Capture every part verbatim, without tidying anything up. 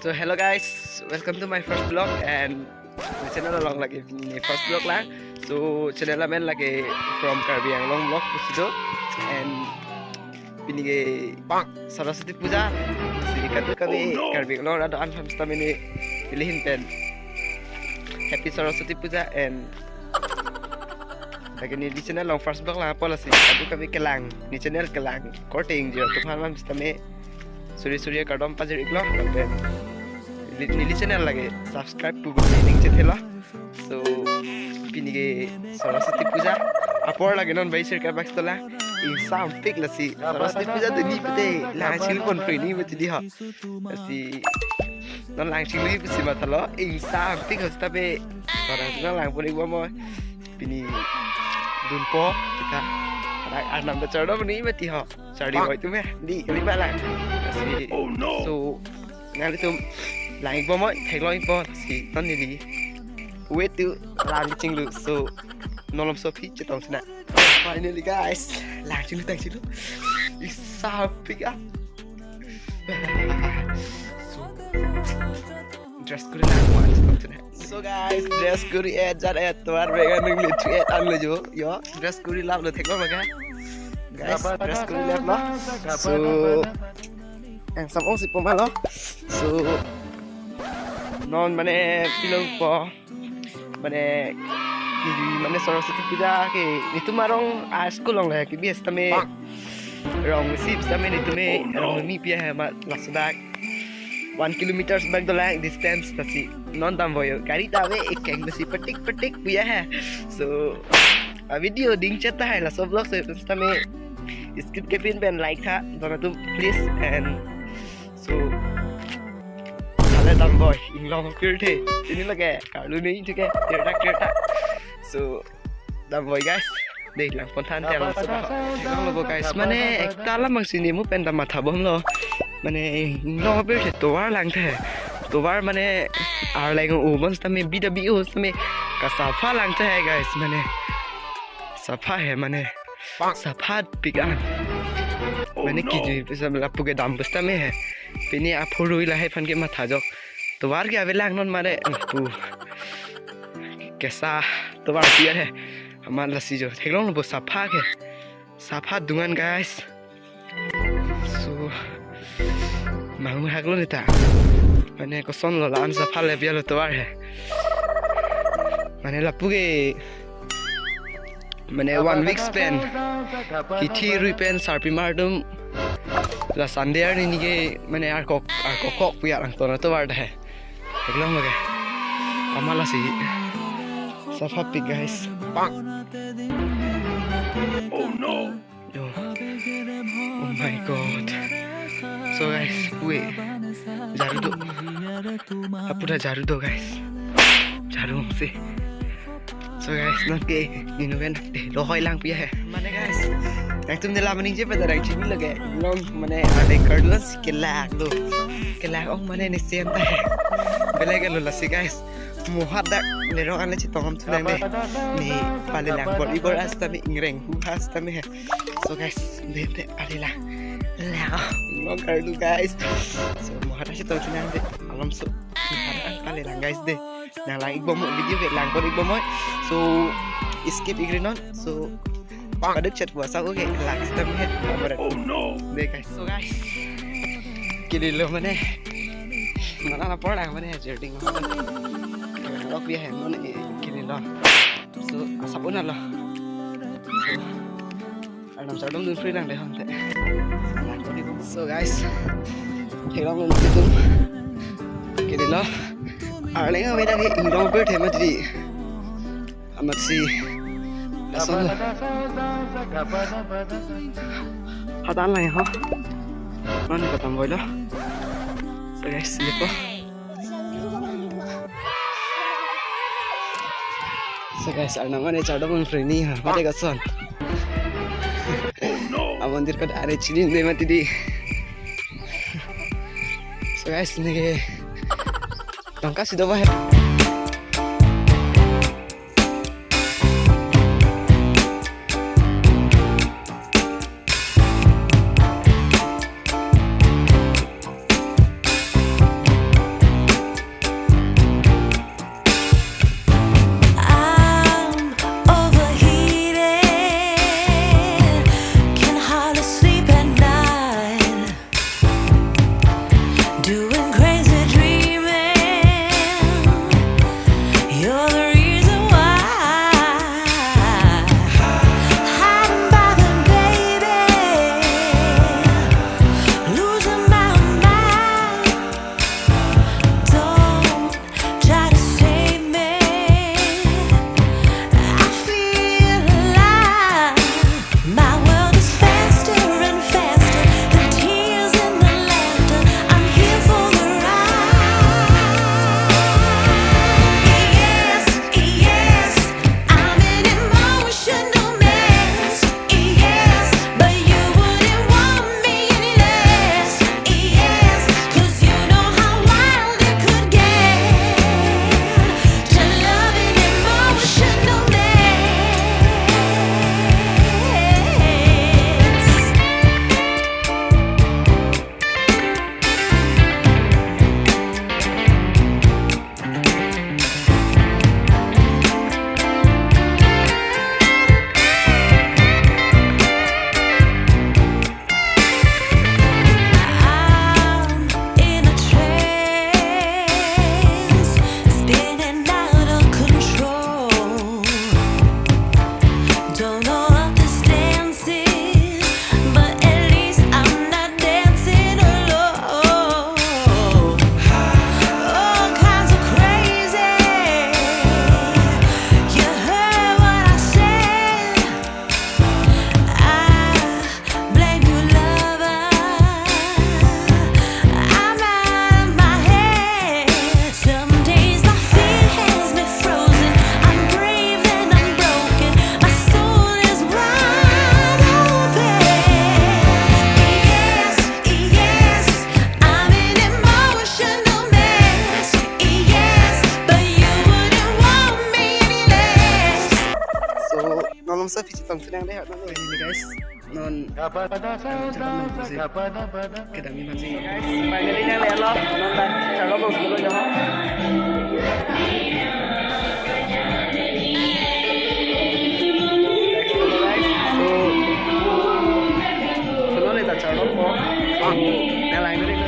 So hello guys, welcome to my first vlog and channel along lake pini first vlog lang. So channel amen lake From Karbi Anglong Vlog pusi do, and pini ke Saraswati Puja. Si kadokave Karbi Anglong arat do-an aphan sitame neli ahin pen Happy Saraswati Puja and lake neli channel along first vlog lang apot lasi kadokave kelang, neli channel kelang korte ingjir atum aphan sitame suri suri kardom pajir iklo. Lapen neli, neli channel lake subscribe pu ning chethelo. So pini ke Saraswati Puja apor lake non bai sir ka bak stola ingsampik lasi Saraswati Puja do ni pute lang chingponpre ni mati di ho. Lasi non lang chingponpre pusi mathalo, ingsampik ho sitame para non langpon-ikbom mo. Pini dunpo kita. Arnam ta chardom ni mati ho. Charli boy tu me di lima lang. Lasi, so nanglitum lang-ikbom mo, theklong-ikbom si non neli wait to lang chinglu. So non malomso aphi chetong sina. Finally guys, lang chinglu, tang chinglu. Ingsampik ah. So dress code lang mo chetong sina. So guys, dress code et jat et tovar bega nung le chu et an lo jo. Yo, dress code lap lo, theklong lo guys. Guys, dress code lap lo. So ingsam ongsi po ma lo. So non mane pilong po, mane ki, mane Saraswati Puja ke netum arong a-school along le kebi sitame rong sip sitame netum arong ni pi ahem ma laso dak one kilometers bak dolang distance, lasi non damvoi, gari ta ave, ekeng lasi petik petik pu ahem. So a video ding chet tahai, laso vlog so sitame skip kepin pen like tha don atum please. And so hale damvoi, inglong pirthe, ini lake karlu ni thike tirtak tirtak. So damvoi guys. Dei, langpon than te along sudah. Theklong lo bo guys, mane ekta alam abang si nemu pen ta mathabom lo. Mane inglong pirthe, tovar langthe. Tovar mane arleng u bon sitame, bida bi u sitame kasapha langthe guys, mane sapha he, mane sapha pik an. Mane kijui pisa lapu ke dam pusitame he. Pini aphurui lahai aphan ke matha jok. Tovar ke ave lang non mane pu kesa tovar piar he. Amat lasi jo. Theklong lo bo sapha ke. Sapha dungan guys. So mangmu hak lo neta. Mane koson lo la-an sapha le piar lo tovar he. Mane lapu ke mane one week span kithi rui pen sarpimar atum la Sunday arni ni ke mane arkok, arkok kok pu ya lang ton atovar dah he. Theklong lo ke. Amat lasi sapha pik guys. Oh no. Yo. Oh my God. So guys, pu e jaru do. Apura jaru do guys. Jaru si. So guys, non ke ninu pen dei, lohoi lang pi ahem. Mane guys, nangtum nela maning je pada rang chini lage. Long mane ade kardus kelak do. Kelak ong mane ne sem ta he. Belai ke lo lasi guys. Mohat dak lerong an le chetong am thunang dei. Ne pale lang bor ibor sitame ingreng hu ha sitame he. So guys, dei dei ade lang. Lang. Long karlu guys. So mohat dak chetong thunang dei. Malomso. Mohat dak pale lang guys dei. Nang lang-ikbom mo video ke, langpon-ikbom mo. So skip ikri non. So paduk chat puasa oke, lang sitame he. Oh no. Dei guys. So guys, kelelo mane mana na por lang mane jerding. Lok bi ahem mane kelelo. So asap un lo. So Arnam chardom dun free lang dei honte. So guys, theklong lo nelitum. Kelelo. Arleng ave dak ke inglong pirthe mati di. Amat si lason lo. Hatan lang ho. Non ke damvoi lo. So guys, lipo. So guys, Arnam mane chardom un free ni ha, mate koson. Amondir ko are chini ne mati di. So guys, ne ke tangka sido ba he. Sedang deh, non ini guys. Non. Kedam ini masih. Finally nanglelo. Non ta charlok bos dulu ya. So, so non ta charlok po. Bang, nanglelo deh.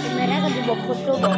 Camera ka di bok photo bok.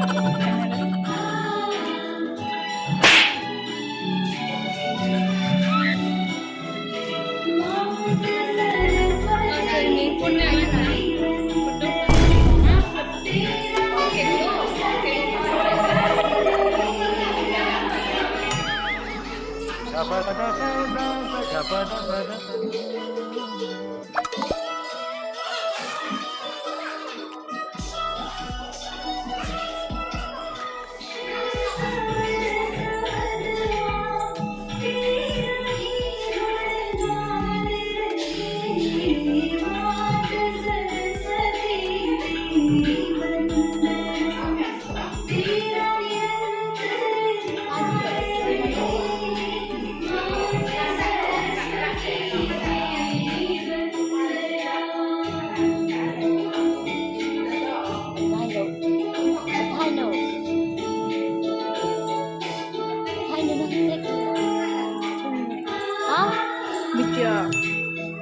Video.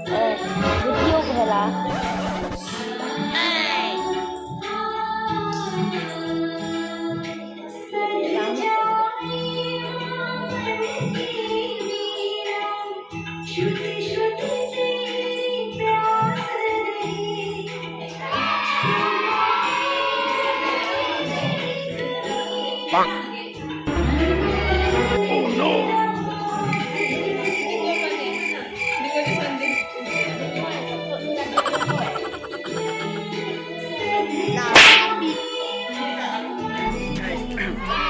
Eh, video ko hala.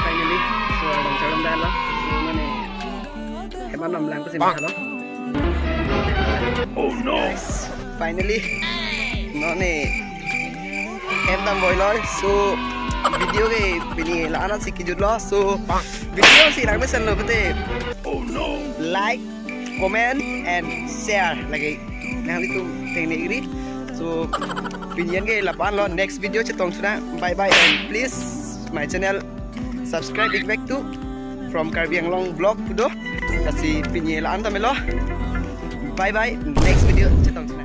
Finally, so, abang charlok dalo. So, mane, heman nam lang ko si mathalo. Oh no! Finally, non ne hem dam boiloi. So, video ke pini la-an si kejutlo. So, video si lang mesenlo pute. Oh no! Like, comment and share lagi. Nanglitum tengne ri. So, pini an ke la-an lo, next video chetong suna. Bye bye and please my channel subscribe ik back to from Karbi Anglong vlog pu do. Lasi pini la-an ta melo. Bye bye, next video chetong suna.